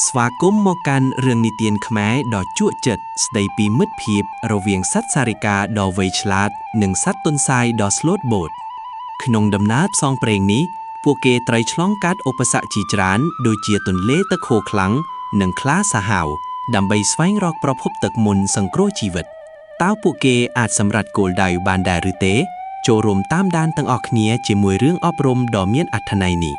ស្វាគមន៍មកកាន់រឿងនិទានខ្មែរដ៏ជក់ចិត្តស្ដីពីមិត្តភាពរវាងសត្វសារិកាដ៏វៃឆ្លាតនិងសត្វទន្សាយដ៏ស្លូតបូតក្នុងដំណើរផ្សងព្រេងនេះពួកគេត្រូវឆ្លងកាត់ឧបសគ្គជាច្រើនដូចជាទន្លេទឹកហូរខ្លាំងនិងខ្លាសាហាវដើម្បីស្វែងរកប្រភពទឹកមុនសង្គ្រោះជីវិតតើពួកគេអាចសម្រេចគោលដៅបានដែរឬទេចូលរួមតាមដានទាំងអស់គ្នាជាមួយរឿងអប់រំដ៏មានអត្ថន័យនេះ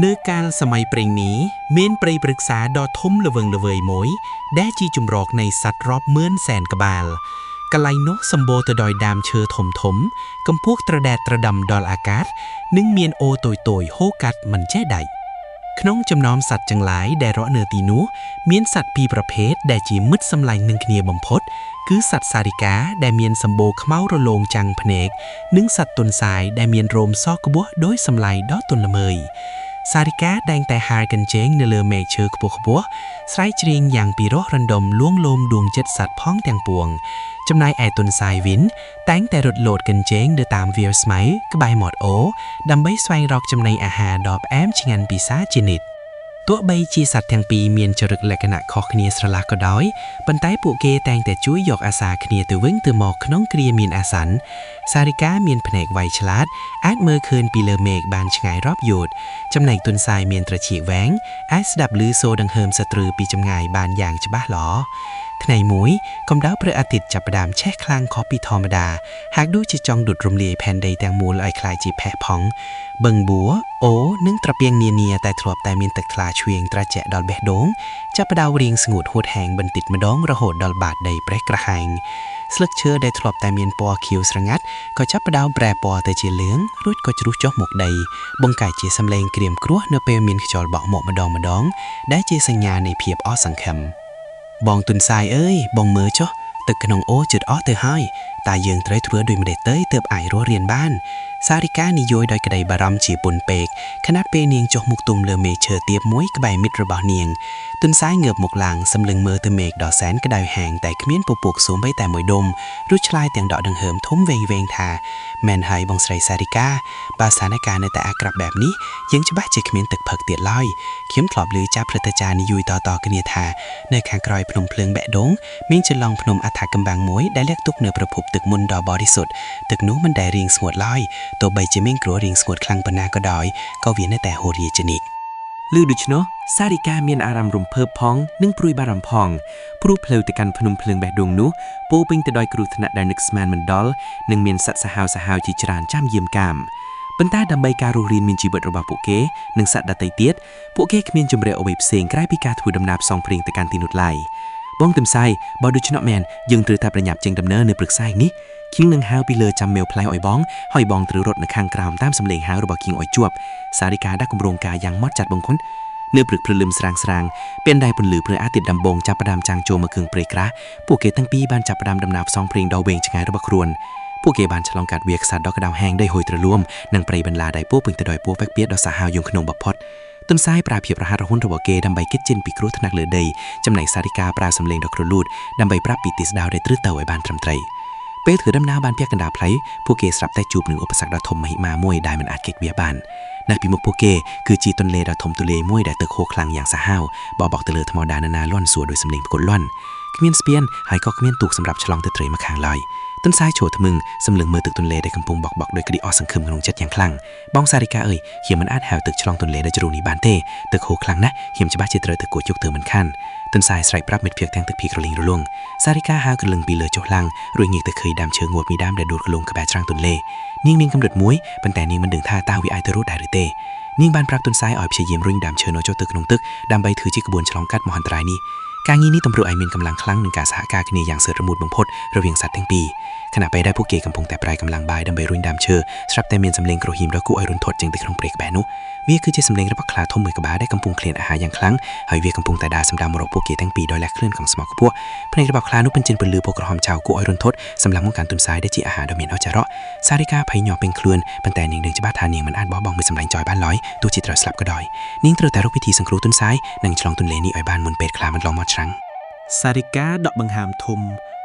នៅកាលសម័យព្រេងនេះមានព្រៃព្រឹក្សាដ៏ធំល្វឹងល្វើយមួយ ដែលជាជម្រកនៃសត្វរាប់ម៉ឺនសែនក្បាលកន្លែងនោះសម្បូរទៅដោយដើមឈើធំធំកម្ពស់ត្រដែតត្រដាំដល់អាកាសនិងមានអូរតូចៗហូរកាត់មិនចេះដាច់ក្នុងចំណោមសត្វទាំងឡាយដែលរស់នៅទីនោះមានសត្វពីរប្រភេទដែលជាមិត្តសម្លាញ់នឹងគ្នាបំផុតគឺសត្វសារិកាដែលមានសម្បូរខ្មៅរលោងចាំងភ្នែកនិងសត្វទន្សាយដែលមានរោមសក្បុសដោយសម្លាយដ៏ទន់ល្មើយ សារិកាតែងតែហាលកញ្ជែងនៅលើមែកឈើខ្ពស់ៗស្រែកច្រៀងយ៉ាងពីរោះរណ្ដំលួងលោមដួងចិត្តសត្វផងទាំងពួងចំណែកឯទន្សាយវិញតែងតែរត់លោតកញ្ជែងនៅតាមវាលស្មៅក្បែរមាត់អូរដើម្បីស្វែងរកចំណីអាហារដ៏ផ្អែមឆ្ងាញ់ពិសាជានិច្ចទោះបីជាសត្វទាំងពីរមានចរិតលក្ខណៈខុសគ្នាស្រឡះក៏ដោយប៉ុន្តែពួកគេតែងតែជួយយកអាសាគ្នាទៅវិញទៅមកក្នុងគ្រាមានអាសន្នសារិកាមានភ្នែកវៃឆ្លាតអាចមើលឃើញពីលើមេឃបានឆ្ងាយរាប់យោជន៍ ចំណែកទន្សាយមានត្រចៀកវែងអាចស្ដាប់ឮសូរដង្ហើមសត្រូវពីចម្ងាយបានយ៉ាងច្បាស់ល្អថ្ងៃមួយកម្ដៅព្រះអាទិត្យចាប់ផ្ដើមឆេះខ្លាំងខុសពីធម្មតាហាក់ដូចជាចង់ដុតរំលាយផែនដីទាំងមូលឲ្យក្លាយជាផេះផង់បឹងបួអូនិងត្រពាំងនានាតែធ្លាប់តែមានទឹកថ្លាឈ្វៀងត្រជាក់ដល់បេះដូងចាប់ផ្ដើមរៀងស្ងួតហួតហែងបន្តិចម្ដងរហូតដល់បាតដីប្រេះក្រហែងស្លឹកឈើដែលធ្លាប់តែមានពណ៌ខៀវស្រងាត់ក៏ចាប់ផ្ដើមប្រែពណ៌ទៅជាលឿងរួចក៏ជ្រុះចុះមកដី បង្កើតជាសម្លេងក្រៀមគ្រោះនៅពេលមានខ្យល់បក់មកម្ដងម្ដងដែលជាសញ្ញានៃភាពអស់សង្ឃឹមបងទុនសាយអើយបងមើលចុះទឹកក្នុងអូរជិតអស់ទៅហើយតែយើងត្រូវធ្វើដូចម្តេចទៅទើបអាចរស់រានបានសារិកានិយាយដោយក្តីបារម្ភជាពន់ពេកខណៈពេលនាងចុះមុខទុំលើមេឈើទាបមួយក្បែរមិត្តរបស់នាងទុនសាយងើបមកឡើងសម្លឹងមើលទៅមេឃដ៏សែនក្តៅហាងតែគ្មានពពកសូម្បីតែមួយដុំរួចឆ្លើយទាំងដកដង្ហើមធំវែងៗថាមែនហើយបងស្រីសារិកាបើស្ថានភាពនៅតែអាក្រក់បែបនេះយើងច្បាស់ជាគ្មានទឹកផឹកទៀតឡើយខ្ញុំធ្លាប់ឮចាស់ព្រឹទ្ធាចារ្យនិយាយតៗគ្នាថានៅខាងក្រោយភ្នំភ្លើងបេះដូងមានចន្លងភ្នំអដ្ឋកំបាំងមួយដែលលាក់ទុកនៅប្រភពទឹកមុនដ៏បរិសុទ្ធទឹកនោះមិនដែលរីងស្ងួតឡើយទោះបីជាមានគ្រោះរីងស្ងួតខ្លាំងប៉ុណ្ណាក៏ដោយក៏វានៅតែហូររាជានិច្ច ឮដូច្នោះសារិកាមានអារម្មណ៍រំភើបផងនិងព្រួយបារម្ភផងព្រោះផ្លូវទៅកាន់ភ្នំភ្លើងបេះដូងនោះពោរពេញទៅដោយគ្រោះថ្នាក់ដែលនឹកស្មានមិនដល់និងមានសត្វសាហាវសាហាវជាច្រើនចាំយាមកាមប៉ុន្តែដើម្បីការរស់រានមានជីវិតរបស់ពួកគេនិងសត្វដទៃទៀតពួកគេគ្មានជម្រើសអ្វីផ្សេងក្រៅពីការធ្វើដំណើរផ្សងព្រេងទៅកាន់ទីនោះឡើយបងទឹមសាយបើដូច្នោះមែនយើងត្រូវតែប្រញាប់ចេញដំណើរនៅព្រឹកស្អែកនេះគៀងនឹងហៅពីលើចាំមេវផ្លែឲ្យបងហើយបងត្រូវរត់នៅខាងក្រោមតាមសំឡេងហៅរបស់គៀងឲ្យជាប់សារិកាដាក់គម្រោងការយ៉ាងម៉ត់ចត់បង្គន់នៅព្រឹកព្រលឹមស្រាងស្រាងពេលដែលពន្លឺព្រះអាទិត្យដំបូងចាប់ផ្ដើមចាំងចូលមកគ្រឿងព្រៃក្រាស់ពួកគេទាំងពីរបានចាប់ផ្ដើមដំណើរផ្សងព្រេងដ៏វែងឆ្ងាយរបស់ខ្លួនពួកគេបានឆ្លងកាត់វាលខ្សាច់ដ៏ក្តៅហែងដោយហុយទ្រលួមនិងព្រៃបន្លាដែលពោរពេញទៅដោយពស់វែកពៀតដ៏សាហាវយង់ឃ្នងបំផុតទន្សាយប្រើភាពរហ័សរហួនរបស់គេដើម្បីគេចចេញពីគ្រោះថ្នាក់លើដីចំណែកសារិកាប្រើសំឡេងដ៏គ្រលួតដើម្បីប្រាប់ពីទិសដៅដែលត្រូវទៅឲ្យបានត្រឹមត្រូវពេលធ្វើដំណើរបានពាក់កណ្ដាលផ្លូវពួកគេស្រាប់តែជួបនឹងឧបសគ្គដ៏ធំមហិមាមួយដែលមិនអាចគេចវៀសបាននៅពីមុខពួកគេគឺជាទន្លេដ៏ធំទូលាយមួយដែលទឹកហូរខ្លាំងយ៉ាងសាហាវបបោកទៅលើថ្មដានានាលាន់សួរដោយសំឡេងផ្គត់លាន់គ្មានស្ពានហើយក៏គ្មានទូកសម្រាប់ឆ្លងទៅត្រីម្ខាងឡើយទន្សាយឈរថ្មឹងសម្លឹងមើលទឹកទន្លេដែលកំពុងបក់បក់ដោយក្តីអស់សង្ឃឹមក្នុងចិត្តយ៉ាងខ្លាំងបងសារិកាអើយខ្ញុំមិនអាចហៅទឹកឆ្លងទន្លេដ៏ជ្រៅនេះបានទេទឹកហូរខ្លាំងណាស់ខ្ញុំច្បាស់ជាត្រូវទៅគួចយកទៅមិនខានទន្សាយស្រែកប្រាប់មិត្តភក្តិទាំងទឹកភីក្រលីងរលងសារិកាហៅក្រលឹងពីលើចុះឡើងរួចងាកទៅឃើញដើមឈើងួតមួយដើមដែលដួលក្រលងក្បែរច្រាំងទន្លេនាងមានកម្រិតមួយប៉ុន្តែនាងមិនដឹងថាតើវាអាចទៅរត់ដែរឬទេនាងបានប្រាប់ទន្សាយឲ្យព្យាយាមរុញដើមឈើនោះចូលទៅក្នុងទឹកដើម្បីធ្វើជាក្បួនឆ្លងកាត់មហន្តរាយនេះការងារនេះតម្រូវឲ្យមានកម្លាំងខ្លាំងនិងការសហការគ្នាយ៉ាងសើរមូតបំផុតរវាងសត្វទាំងពីរខណៈពេលដែលពួកគេកំពុងតែប្រែកម្លាំងបាយដើម្បីរុញដើមឈើស្រាប់តែមានសំឡេងគ្រហឹមដ៏គួរឲ្យរន្ធត់ចេញពីក្នុងព្រៃក្បែរនោះវាគឺជាសំឡេងរបស់ខ្លាធំមួយក្បាលដែលកំពុងឃ្លានអាហារយ៉ាងខ្លាំងហើយវាកំពុងតែដើរសម្ដៅមករកពួកគេទាំងពីរដោយលះឃ្លានក្នុងស្មោកខ្ពស់ភ្នែករបស់ខ្លានោះបញ្ចេញពន្លឺពណ៌ក្រហមឆៅគួរឲ្យរន្ធត់សម្រាប់មកកាន់ទុនសាយដែលជាអាហារដ៏មានឱជារៈសារិកាភ័យញាស់ពេញខ្លួនប៉ុន្តែនាងដឹងច្បាស់ថានាងមិនអាចបោះបង់មួយសម្លាញ់ចោលបានឡើយទោះជាត្រូវស្លាប់ក៏ដោយនាងត្រូវតែរកវិធីសង្គ្រោះទុនសាយនិងឆ្លងទន្លេនេះឲ្យបានមុនពេលខ្លាមិនឡងមកច្រាំង សារិកាដកបង្ហាមធំ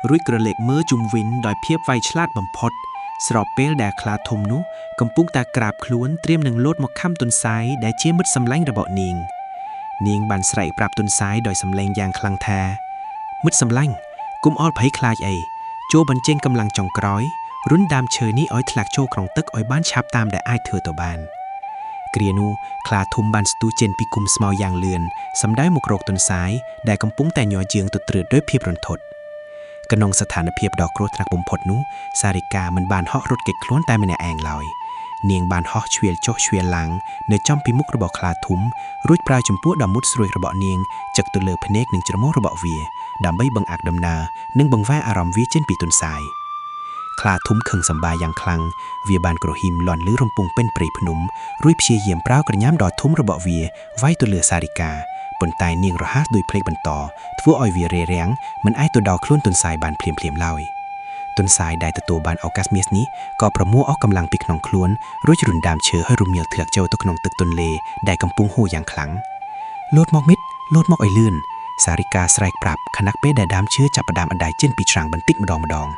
រួចក្រឡេកមើលជុំវិញដោយភាពវៃឆ្លាតបំផុត ស្របពេលដែលខ្លាធំនោះកំពុងតែក្រាបខ្លួនត្រៀមនឹងលោតមកខាំទន្សាយដែលជាមិត្តសម្លាញ់របស់នាង នាងបានស្រែកប្រាប់ទន្សាយដោយសម្លេងយ៉ាងខ្លាំងថា មិត្តសម្លាញ់គុំអល់ភ័យខ្លាចអីចូលបញ្ចេញកម្លាំងចុងក្រោយរុនដើមឈើនេះឲ្យធ្លាក់ចូលក្នុងទឹកឲ្យបានឆាប់តាមដែលអាចធ្វើទៅបាន គ្រានោះខ្លាធំបានស្ទុះចេញពីគុំស្មៅយ៉ាងលឿនសម្ដៅមករកទន្សាយដែលកំពុងតែញ័រជើងទទ្រើតដោយភាពរន្ធត់ក្នុងស្ថានភាពដ៏គ្រោះថ្នាក់បំផុតនោះសារិកាមិនបានហក់រត់គេចខ្លួនតែម្នាក់ឯងឡើយនាងបានហោះឆ្វៀលចុះឆ្វៀលឡើងនៅចំពីមុខរបស់ខ្លាធំរួចប្រើចម្ពោះដ៏មុតស្រួចរបស់នាងចឹកទៅលើភ្នែកនិងច្រមុះរបស់វាដើម្បីបង្អាក់ដំណើរនិងបង្វែរអារម្មណ៍វាចេញពីទន្សាយ ខ្លាធំខឹងសម្បាយ៉ាងខ្លាំងវាបានគ្រហឹមលាន់លឺរំពងពេញព្រៃភ្នំរួចព្យាយាមប្រើក្រញាំដ៏ធំរបស់វាវាយទៅលើសារិកាប៉ុន្តែនាងរហ័សដោយភ្លេចបន្តធ្វើឲ្យវារារាំងមិនអាចទៅដល់ខ្លួនទន្សាយបានភ្លាមៗឡើយទន្សាយដែលទទួលបានឱកាសមាសនេះក៏ប្រមូលអស់កម្លាំងពីក្នុងខ្លួនរួចរុនដើមឈើឲ្យរមៀលធ្លាក់ចូលទៅក្នុងទឹកទន្លេដែលកំពុងហូរយ៉ាងខ្លាំងលោតមកមិត្តលោតមកឲ្យលឿនសារិកាស្រែកប្រាប់ខណៈពេលដែលដើមឈើចាប់ផ្ដើមអណ្ដែតចេញពីច្រាំងបន្តិចម្ដងម្ដង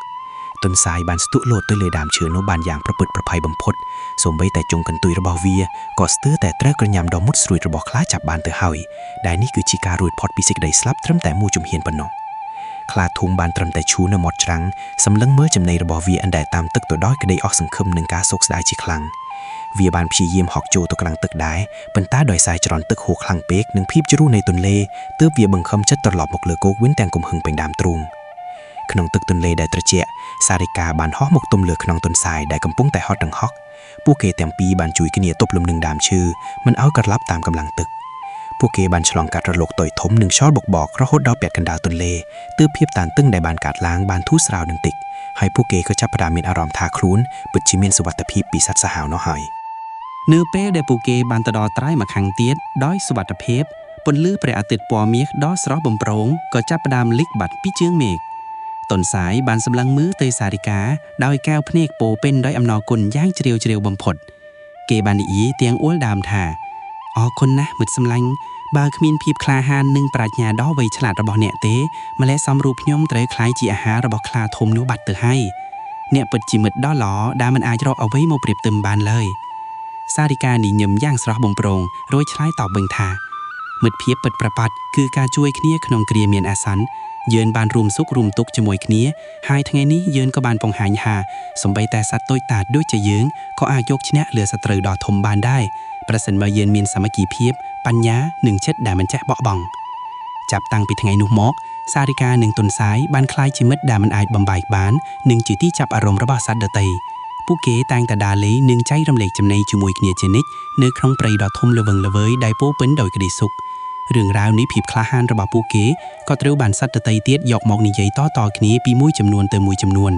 ទន្សាយបានស្ទុះលោតទៅលើដើមឈើនោះបានយ៉ាងប្រពឹតប្រភ័យបំផុតសូម្បីតែជង្គកន្ទុយរបស់វាក៏ស្ទើរតែត្រូវក្រញាំដ៏មុតស្រួចរបស់ខ្លាចាប់បានទៅហើយដែលនេះគឺជាការរួចផុតពីសេចក្តីស្លាប់ត្រឹមតែមួយជំហានប៉ុណ្ណោះខ្លាធំបានត្រឹមតែឈូរនៅមាត់ច្រាំងសម្លឹងមើលចំណីរបស់វាអណ្ដែតតាមទឹកទៅដោយក្តីអស់សង្ឃឹមនិងការសោកស្ដាយជាខ្លាំងវាបានព្យាយាមហក់ចូលទៅក្នុងទឹកដែរប៉ុន្តែដោយសារចរន្តទឹកហូរខ្លាំងពេកនិងភាពជ្រុះនៃទន្លេទើបវាបង្ខំចិត្តត្រឡប់មកលើគោកវិញទាំងកំហឹងពេញដើមទ្រូង ក្នុងទឹកទន្លេដែលត្រជាក់សារិកាបានហោះមកទុំលើខ្នងទន្សាយដែលកំពុងតែហត់ដង្ហក់ពួកគេទាំងពីរបានជួយគ្នាទប់លំនឹងដើមឈើមិនឲ្យក្រឡាប់តាមកម្លាំងទឹកពួកគេបានឆ្លងកាត់រលកតូចធំនិងខ្យល់បកបករហូតដល់ពាក់កណ្ដាលទន្លេទើបភាពតានតឹងដែលបានកាត់ឡើងបានធូរស្រាលនឹងតិចហើយពួកគេក៏ចាប់ផ្ដើមមានអារម្មណ៍ថាខ្លួនពិតជាមានសុវត្ថិភាពពីសត្វសាហាវនោះហើយ នៅពេលដែលពួកគេបានទៅដល់ត្រើយម្ខាងទៀតដោយសុវត្ថិភាពពន្លឺព្រះអាទិត្យពណ៌មាសដ៏ស្រស់បំព្រងក៏ចាប់ផ្ដើមលិចបាត់ពីជើងមេឃតុនសាយបានសម្លឹងមើលទៅសារិកាដោយកែវភ្នែកពោរពេញដោយអំណរគុណយ៉ាងជ្រាលជ្រាវបំផុត គេបាននិយាយទាំងអួលដើមថាអរគុណណាស់មិត្តសម្លាញ់បើគ្មានភាពក្លាហាននិងប្រាជ្ញាដ៏វៃឆ្លាតរបស់អ្នកទេម្ល៉េះសំរូបខ្ញុំត្រូវក្លាយជាអាហាររបស់ខ្លាធំនោះបាត់ទៅហើយអ្នកពិតជាមិត្តដ៏ល្អដែលមិនអាចរកអ្វីមកប្រៀបផ្ទឹមបានឡើយ សារិកានិញឹមយ៉ាងស្រស់បំព្រងរួចឆ្លើយតបវិញថាមិត្តភាពពិតប្រាកដគឺការជួយគ្នាក្នុងគ្រាមានអាសន្នយើងបានរួមសុខរួមទុក្ខជាមួយគ្នាហើយថ្ងៃនេះយើងក៏បានបង្ហាញថាសូម្បីតែសត្វតូចតាចដូចជាយើងក៏អាចយកឈ្នះលើសត្រូវដ៏ធំបានដែរប្រសិនបើយើងមានសាមគ្គីភាពបញ្ញានិងចិត្តដែលមិនចេះបោះបង់ចាប់តាំងពីថ្ងៃនោះមកសារិកានិងទុនសាយបានក្លាយជាមិត្តដែលមិនអាចបំបែកបាននិងជាទីចាប់អារម្មណ៍របស់សត្វដទៃពួកគេតែងតែដើរលេងនិងចែករំលែកចំណីជាមួយគ្នាជានិច្ចនៅក្នុងព្រៃដ៏ធំល្វឹងល្វើយដែលពោរពេញដោយក្តីសុខរឿងរ៉ាវនៃភាពក្លាហានរបស់ពួកគេក៏ត្រូវបានសត្វដទៃទៀតយកមកនិយាយតៗគ្នាពីមួយចំនួនទៅមួយចំនួន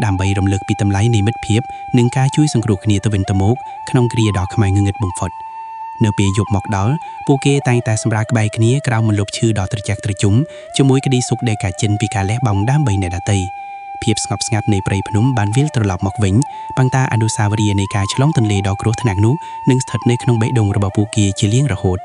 ដើម្បីរំលឹកពីតម្លៃនៃមិត្តភាពនិងការជួយសង្គ្រោះគ្នាទៅវិញទៅមកក្នុងគ្រាដ៏ខ្មៅងងឹតបំផុតនៅពេលយប់មកដល់ពួកគេតែងតែសម្រាកក្បែរគ្នាក្រោមម្លប់ឈើដ៏ត្រជាក់ត្រជុំជាមួយក្តីសុខដែលកើតចេញពីការលះបង់ដើម្បីអ្នកដទៃភាពស្ងប់ស្ងាត់នៃព្រៃភ្នំបានវិលត្រឡប់មកវិញប៉ុន្តែអនុស្សាវរីយ៍នៃការឆ្លងទន្លេដ៏គ្រោះថ្នាក់នោះនឹងស្ថិតនៅក្នុងបេះដូងរបស់ពួកគេជារៀងរហូត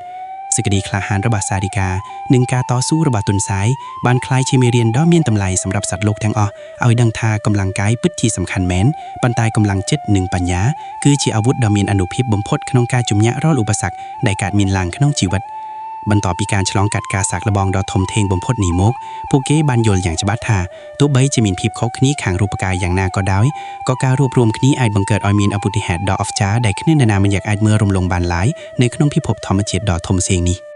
សេចក្តីក្លាហានរបស់សារិកានិងការតស៊ូរបស់ទុនសាយបានក្លាយជាមេរៀនដ៏មានតម្លៃសម្រាប់សត្វលោកទាំងអស់ឲ្យដឹងថាកម្លាំងកាយពិតជាសំខាន់មែនប៉ុន្តែកម្លាំងចិត្តនិងបញ្ញាគឺជាអាវុធដ៏មានអានុភាពបំផុតក្នុងការជំនះរាល់ឧបសគ្គដែលកើតមានឡើងក្នុងជីវិតបន្ទាប់ពីការឆ្លងកាត់ការសាកល្បងដ៏ធំធេងបំផុតនេះមកពួកគេបានយល់យ៉ាងច្បាស់ថាទោះបីជាមានភាពខុសគ្នាខាងរូបកាយយ៉ាងណាក៏ដោយក៏ការរួបរวมគ្នាអាចបង្កើតឲ្យមានអពុទ្ធិហេតុដ៏អស្ចារ្យដែលគ្មាននរណាម្នាក់អាចមើលរំលងបានឡើយនៅក្នុងពិភពធម្មជាតិដ៏ធំធេងនេះ។